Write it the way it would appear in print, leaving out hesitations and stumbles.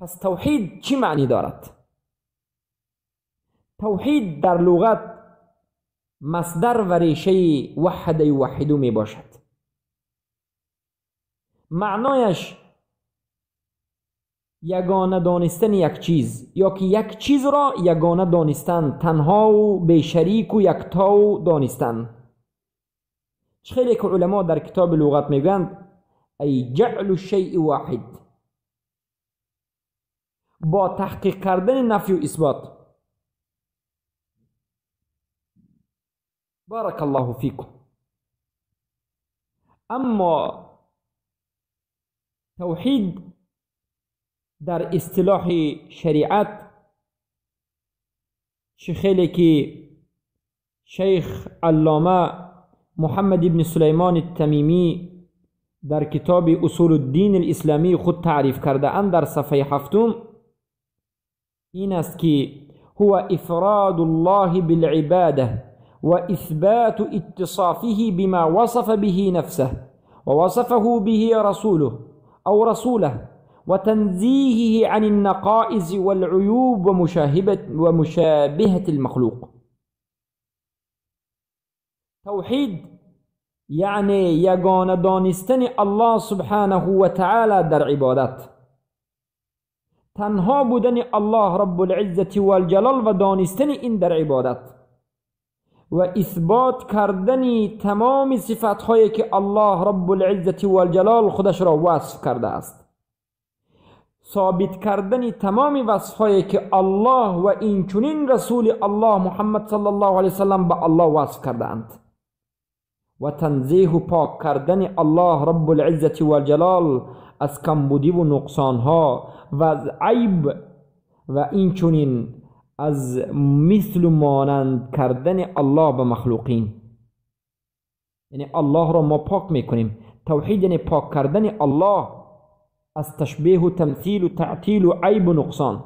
پس توحید چی معنی دارد؟ توحید در لغت مصدر و ریشه وحد یوحد می باشد. معنایش یگانه دانستن یک چیز، یا که یک چیز را یگانه دانستن، تنها و بی شریک و یکتا دانستن. خیلی که علما در کتاب لغت میگند ای جعل الشیء واحد، با تحقیق کردن نفی و اثبات. بارک الله فیکم. اما توحید در اصطلاح شریعت چه خیلی که شیخ علامه محمد ابن سلیمان التمیمی در کتاب اصول الدین الاسلامی خود تعریف کرده اند در صفحه 7 این است که هو افراد الله بالعباده وإثبات اتصافه بما وصف به نفسه ووصفه به رسوله أو رسوله وتنزيهه عن النقائص والعيوب ومشابهة المخلوق. توحید یعنی یگانه دانستن الله سبحانه و تعالی در عبادت، تنها بودن الله رب العزة والجلال و دانستن این در عبادت و اثبات کردن تمام صفات هایی که الله رب العزة والجلال خودش را وصف کرده است، ثابت کردن تمام وصف هایی که الله و این چنین رسول الله محمد صلی الله علیه وسلم به الله وصف کرده اند و تنزیه و پاک کردن الله رب العزة والجلال از کمبودی و نقصان ها و از عیب و این چنین از مثل مانند کردن الله به مخلوقین. یعنی الله را ما پاک میکنیم. توحید یعنی پاک کردن الله از تشبیه و تمثیل و تعطیل و عیب و نقصان.